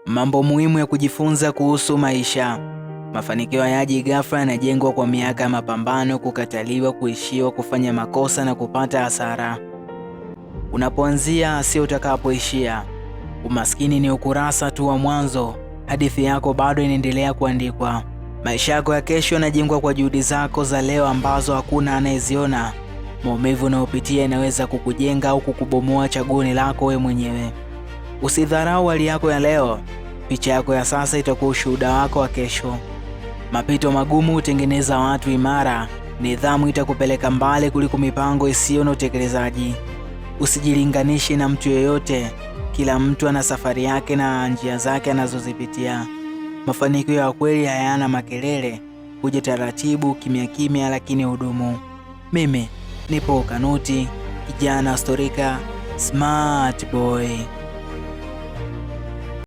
Mambo muhimu ya kujifunza kuhusu maisha. Mafanikio hayaji ghafla, yanajengwa kwa miaka ya mapambano, kukataliwa, kuishiwa, kufanya makosa na kupata hasara. Unapoanzia sio utakapoishia. Umaskini ni ukurasa tu wa mwanzo, hadithi yako bado inaendelea kuandikwa. Maisha yako ya kesho yanajengwa kwa juhudi zako za leo ambazo hakuna anayeziona. Maumivu unayopitia inaweza kukujenga au kukubomoa. Chaguo ni lako wewe mwenyewe. Usidharau hali yako ya leo. Picha yako ya sasa itakuwa ushuhuda wako wa kesho. Mapito magumu hutengeneza watu imara. Nidhamu itakupeleka mbali kuliko mipango isiyo na utekelezaji. Usijilinganishe na mtu yeyote. Kila mtu ana safari yake na njia zake anazozipitia. Mafanikio ya kweli hayana makelele, huja taratibu, kimya kimya, lakini hudumu. Mimi nipo Kanuti, kijana storika, smart boy.